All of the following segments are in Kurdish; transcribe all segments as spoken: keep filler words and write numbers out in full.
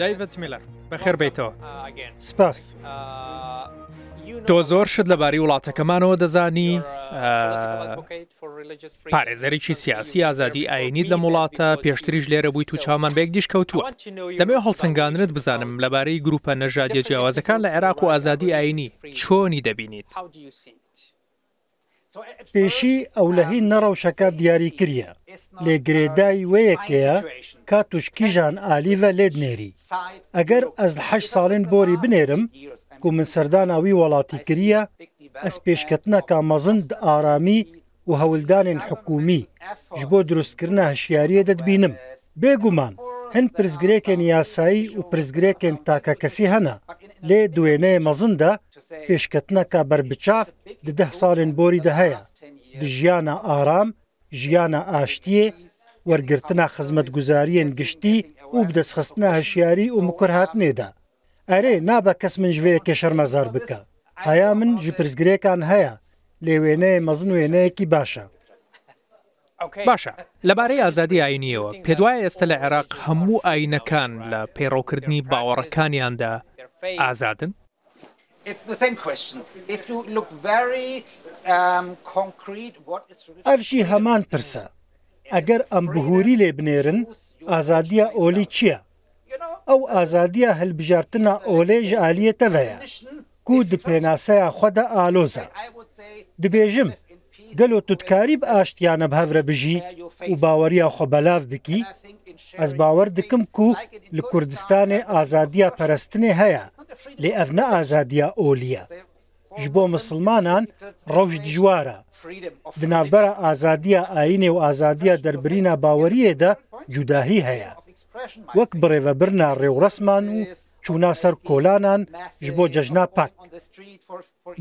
دەیڤد میلەر، بەخێر بێیتەوە. سپاس. تۆ زۆر شت لەبارەی وڵاتەکەمانەوە دەزانی. ئە، پارێزەرێکی سیاسی ئازادی ئاینیت لەم وڵاتە، پێشتریش لێرە بوویت و چاومان بە یەکدیش کەوتووە. دەمەوێت هەڵسەنگاندنت بزانم لەبارەی گروپە نەژادیە جیاوازەکان لە عێراق و ئازادی ئاینی چۆنی دەبینیت؟ پێشی ئەو لە هین نەڕەوشەکە دیاری کریە، لێ گرێدای وەیەکەیە کاتوش کیژان ئالیڤە لێ دنێری. ئەگەر ئەز لە حەش ساڵێن بۆری بنێرم، کو من سەردانا وی وەڵاتی کریە، ئەز پێشکەتنەکە مەزن د ئارامی و هەولدانێن حکومی ji bo durustkirina hişyariyê de dibînim. Bêguman, hin pirsgirêkên yasayî û pirsgirêkên takekesî hene, lê di wêneyê mezin de pêşketineka berbiçav di deh salên borî de heye. Di jiyana aram, jiyana aştiyê, wergirtina xizmetguzariyên giştî û bidestxistina hişyarî û mikurhatinê de. Erê, nabe kes min ji vê yekê şermezar bike. Haya min ji pirsgirêkan heye, lê wêneyê mezin wêneyekî baş e. باشە، لەبارەی ئازادی ئاینیەوە، پێت وایە ئێستا لە عێراق هەموو ئاینەکان لە پەیڕەوکردنی باوەڕەکانیاندا ئازادن؟ Ev jî heman pirs e. Eger em bi hûrî lê binêrin, azadiya olî çi ye? Ew azadiya hilbijartina olê ji aliyê te ve ye, ku di pênaseya xwe de aloz e. Dibêjim, gelo tu dikarî bi aştiyane bi hev re bijî û baweriya xwe belav bikî? Ez bawer dikim ku li Kurdistanê azadiya perestinê heye, lê ev ne azadiya olî ye. Ji bo misilmanan rewş dijwar e. Di navbera azadiya ayînê û azadiya derbirîna baweriyê de cudahî heye. Wek birêvebirina rêwresman û çûna ser kolanan ji bo cejna pak.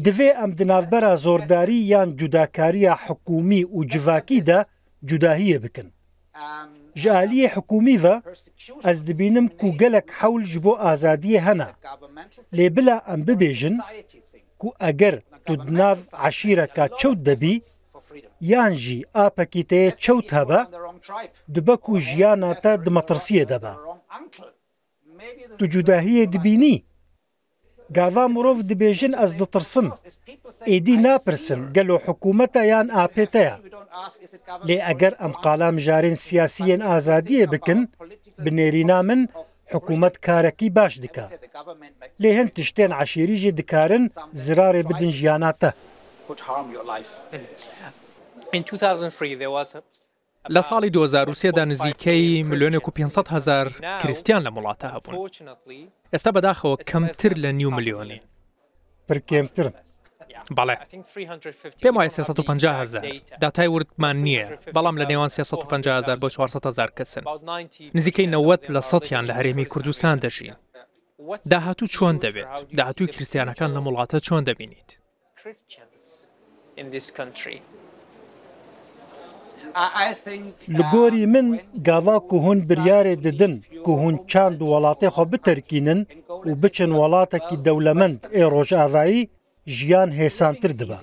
Divê em di navbera zordarî yan cudakariya hikûmî û civakî de cudahiyê bikin. Ji aliyê hikûmî ve ez dibînim ku gelek hewl ji bo azadiyê hene. Lê bila em bibêjin ku eger tu di nav eşîreka çewt de bî, yan jî apekî te yê çewt hebe, dibe ku jiyana te di metirsiyê de be. Tu cudahiyê dibînî? Gava mirov dibêjin ez ditirsim. Êdî napirsin gelo hikûmet e yan apê te ye. Lê eger em qala mijarên siyasî yên azadiyê bikin, bi nêrîna min hikûmet karekî baş dike. Lê hin tiştên eşîrî jî dikarin zirarê bidin jiyana te. In two thousand three, there was a لە ساڵی دوو هەزار و سێ دا نزیکەی ملیۆنێک و پێنج سەد هەزار کریستیان لەم وڵاتە هەبوون. ئێستا بەداخەوە کەمتر لە نیو ملیۆنین. Pir kêmtir in. بەڵێ. پێم وایە سێ سەد و پەنجا هەزار. داتای وردمان نییە، بەڵام لە نێوان سێ سەد و پەنجا هەزار بۆ چوار سەد هەزار کەسن. نزیکەی نەوەد لە سەدیان لە هەرێمی کوردستان دەژین. داهاتوو چۆن دەبێت؟ داهاتووی کریستیانەکان لەم وڵاتە چۆن دەبینیت؟ Li gorî min, gava ku hûn biryarê didin ku hûn çand welatê xwe biterkînin û biçin welatekî dewlemend ê Rojavayî, jiyan hêsantir dibe.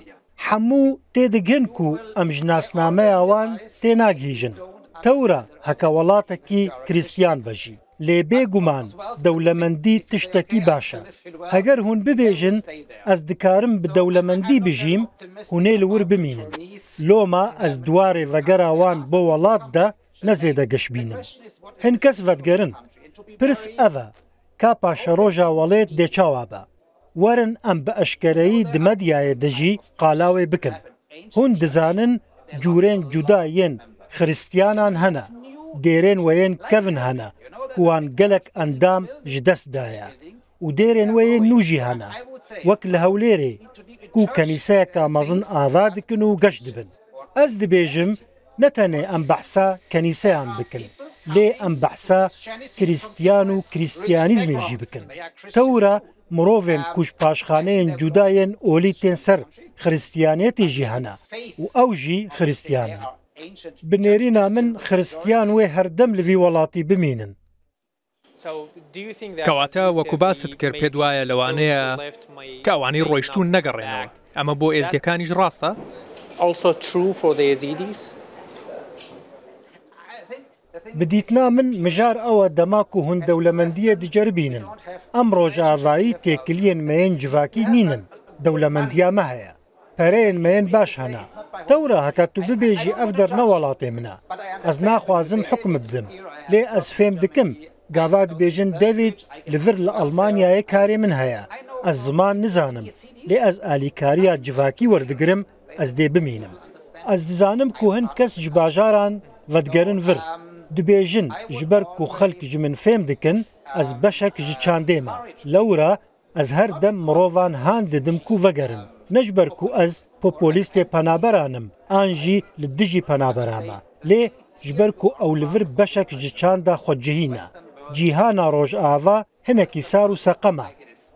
Hemû têdighin ku em ji nasnameya wan tênagihîjin. Tewra heke welatekî Krîstiyan be jî. Lê bêguman dewlemendî tiştekî baş e. Heger hûn bibêjin, ez dikarim bi dewlemendî bijîm, hûn ê li wir bimînin. Loma ez di warê vegera wan bo welat de ne zêde giş bînim. Hin kes vedigerin. Pirs ev e, ka paşeroja welêt dê çawa be? Werin em bi eşkereyî di medyayê de jî qala wê bikin. Hûn dizanin cûrên cuda yên xiristiyanan hene. Dêrên we yên kevin hene ku wan gelek endam ji dest daye. Û dêrên we yên nû jî hene. Wek li Hewlêrê ku kenîseyeka mezin ava dikin û geş dibin. Ez dibêjim, ne tenê em behsa kenîseyan bikin, lê em behsa Krîstiyan û Krîstiyanîzmê jî bikin. Tewra mirovên ku ji paşxaneyên cuda yên olî tên ser Xiristiyaniyetê jî hene û ew jî Xiristiyan in. Bi nêrîna min Xiristiyan wê herdem li vî welatî bimînin. کەواتە وەکو باست کرد، پێت وایە لەوانەیە کە ئەوانەی ڕۆیشتوون نەگەڕێنەوە؟ ئەمە بۆ ئێزدیەکانیش ڕاستە؟ Also true for the Yazidis. Bi dîtina min mijar ew e dema ku hûn dewlemendiyê diceribînin. Em rojavayî têkiliyên me yên civakî nînin. Dewlemendiya me heye. Pereyên me yên baş hene. Tewra heke tu bibêjî ev der ne welatê min e. Ez naxwazim hukm bidim. Lê ez fêm dikim. Gava dibêjin David li vir li Almanyayê karê min heye. Ez ziman nizanim. Lê ez alîkariya civakî werdigirim, ez dê bimînim. Ez dizanim ku hin kes ji bajaran vedigerin vir. Dibêjin, ji ber ku xelk ji min fêm dikin, ez beşek ji çandê me. Lewra ez her dem mirovan han didim ku vegerin. Ne ji ber ku ez populîstê penaberan im, an jî li dijî penabera me. Lê ji ber ku ew li vir beşek ji çanda xwe cihî ne. Cîhana Rojava hinekî sar û seqem e.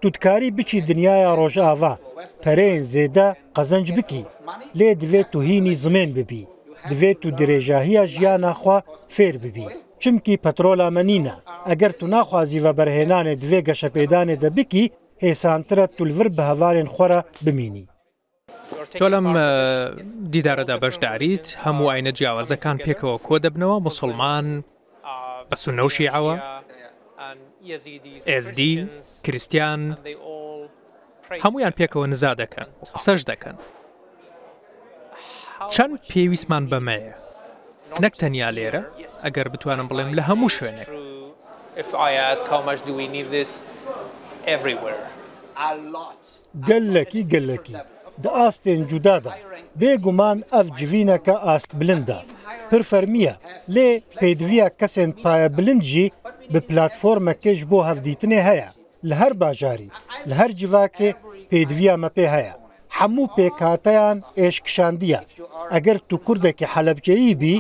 Tu dikarî biçî dinyaya Rojava, pereyên zêde qezenc bikî. Lê divê tu hînî zimên bibî. Divê tu dirêjahiya jiyana xwe fêr bibî. Çimkî petrola me nîne. Eger tu naxwazî veberhênanê di vê geşepêdanê de bikî, hêsantir e tu li vir bi hevalên xwe re bimînî. تۆ لەم دیدارەدا بەشداریت، هەموو ئاینە جیاوازەکان پێکەوە کۆ دەبنەوە، موسڵمان بە سونە و شیعەوە، ئێزدی، کریستیان، هەمویان پێکەوە نزا دەکەن، قسەش دەکەن. چەند پێویستمان بەمەیە؟ نەک تەنیا لێرە، ئەگەر بتوانم بڵێم لە هەموو شوێنێک. If I ask how much do we need this everywhere. Gelekî gelekî. Di astên cuda de. Bêguman ev civîneke astbilind e. Pir fermî ye. Lê pêdiviya kesên payebilind jî bi platformekê ji bo hevdîtinê heye. Li her bajarî, li her civakê pêdiviya me pê heye. Hemû pêkhateyan êş kişandiye. Eger tu kurdekî Helebceyî bî,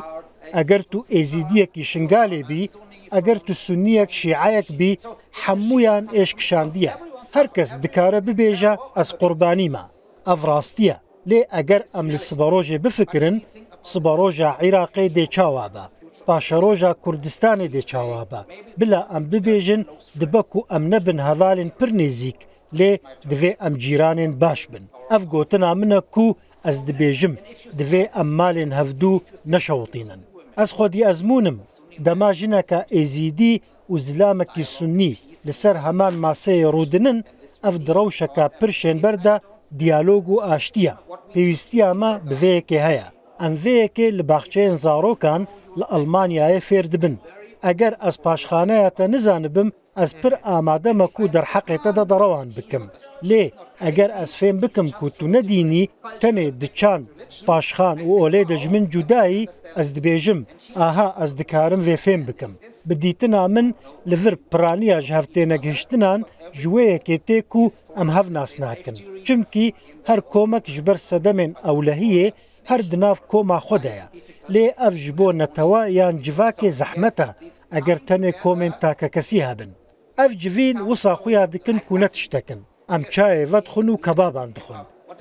eger tu êzîdiyekî Şingalê bî, eger tu sunniyek şîeyek bî, hemûyan êş kişandiye. Her kes dikare bibêje ez qurbanî me. Ev rastî ye. Lê eger em li siberojê bifikirin, siberoja Iraqê dê çawa be? Paşeroja Kurdistanê dê çawa be? Bila em bibêjin, dibe ku em nebin hevalên pir nêzîk, lê divê em cîranên baş bin. Ev gotina min e ku ez dibêjim, divê em malên hevdû neşewitînin. Ez xwedî ezmûn im. Dema jineke êzîdî û zilamekî sunnî li ser heman maseyê rûdinin, ev di rewşeke pir şênber de diyalog û aştî ye. Pêwîstiya me bi vê yekê heye. Em vê yekê li baxçeyên zarokan li Almanyayê fêr dibin. Eger ez paşxaneya te nizanibim, ez pir amade me ku derheqê te de derewan bikim. Lê eger ez fêm bikim ku tu ne dînî, tenê di çand, paşxan û olê de ji min cuda yî, ez dibêjim, aha, ez dikarim vê fêm bikim. Bi dîtina min, li vir piraniya ji hev tênegihiştinan ji wê yekê tê ku em hev nas nakin. Çimkî her komek ji ber sedemên ewlehiyê her di nav koma xwe de ye. Lê ev ji bo netewe yan civakê zehmet e, eger tenê komên takekesî hebin. Ev civîn wisa xuya dikin ku ne tiştek in. Em çayê vedixwin û kebaban dixwin.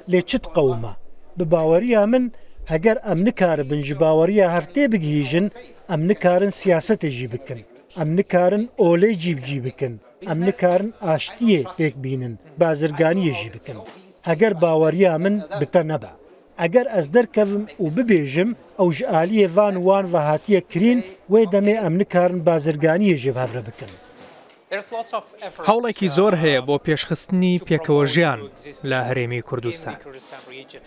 Lê çi diqewime? Bi baweriya min, heger em nikaribin ji baweriya hev têbigihîjin, em nikarin siyasetê jî bikin. Em nikarin olê cîbicî bikin. Em nikarin aştiyê pêk bînin, bazirganiyê jî bikin. Heger baweriya min bi te nebe. Eger ez derkevim û bibêjim, ew ji aliyê van û wan ve hatiye kirîn, wê demê em nikarin bazirganiyê jê bi hev re bikin. هەوڵێکی زۆر هەیە بۆ پێشخستنی پێکەوە ژیان لە هەرێمی کوردستان.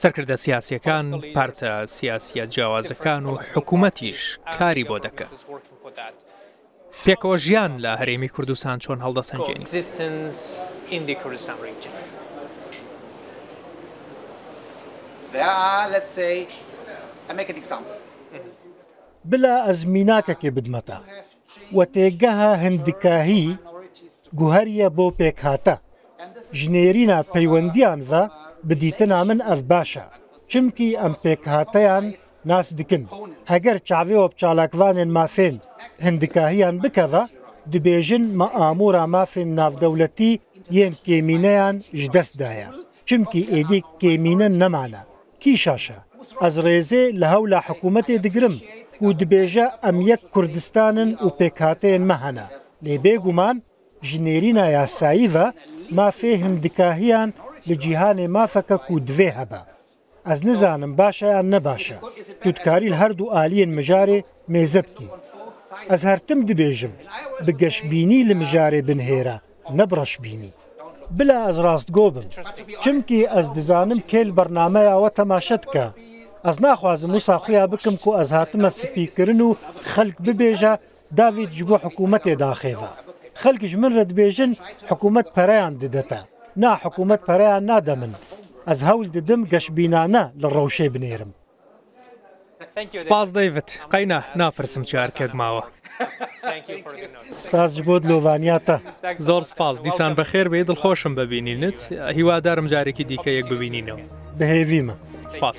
سەرکردە سیاسیەکان، پارتە سیاسیە جیاوازەکان و حکوومەتیش کاری بۆ دەکەن. پێکەوە ژیان لە هەرێمی کوردستان چۆن هەڵدەسەنجێنی؟ Existence in the Kurdistan region. There are, let's say, I make an example. Bila ez mînakekê bidime te. We têgeha hindikahî guheriye bo pêkhate. Ji nêrîna peywendiyan ve bi dîtina min ev baş e. Çimkî em pêkhateyan nas dikin. Heger çavê we bi çalakvanên mafên hindikahiyan bikeve, dibêjin me amûra mafên navdewletî yên kêmîneyan ji dest daye. Çimkî êdî kêmîne nemane. Kî şaş e? Ez rêzê li hewla hikûmetê digirim ku dibêje em yek Kurdistan in û pêkhateyên me hene. Lê bêguman ji nêrîna yasayî ve mafê hindikahiyan li cîhanê mafeke ku divê hebe. Ez nizanim baş e yan ne baş e. Tu dikarî li her du aliyên mijarê mêze bikî. Ez her tim dibêjim, bi geşbînî li mijarê binihêre, ne bi reşbînî. Bila ez rastgo bim. Çimkî ez dizanim kê li bernameya we temaşe dike. Ez naxwazim wisa xuya bikim ku ez hatime spîkirin û xelk bibêje, Davîd ji bo hikûmetê daxêve. Xelk ji min re dibêjin, hikûmet pereyan dide te. Na, hikûmet pereyan nade min. Ez hewl didim geşbînane li rewşê binêrim. Spas David. Qeyna napirsim çarkek mawa. Spas ji bo dilovaniya te. Zor spas. Dîsan bexêr bê, dilxweşim bibînînit. Hîwadarim carekî dîke yek bibînînê. Bi hêvî me. Spas.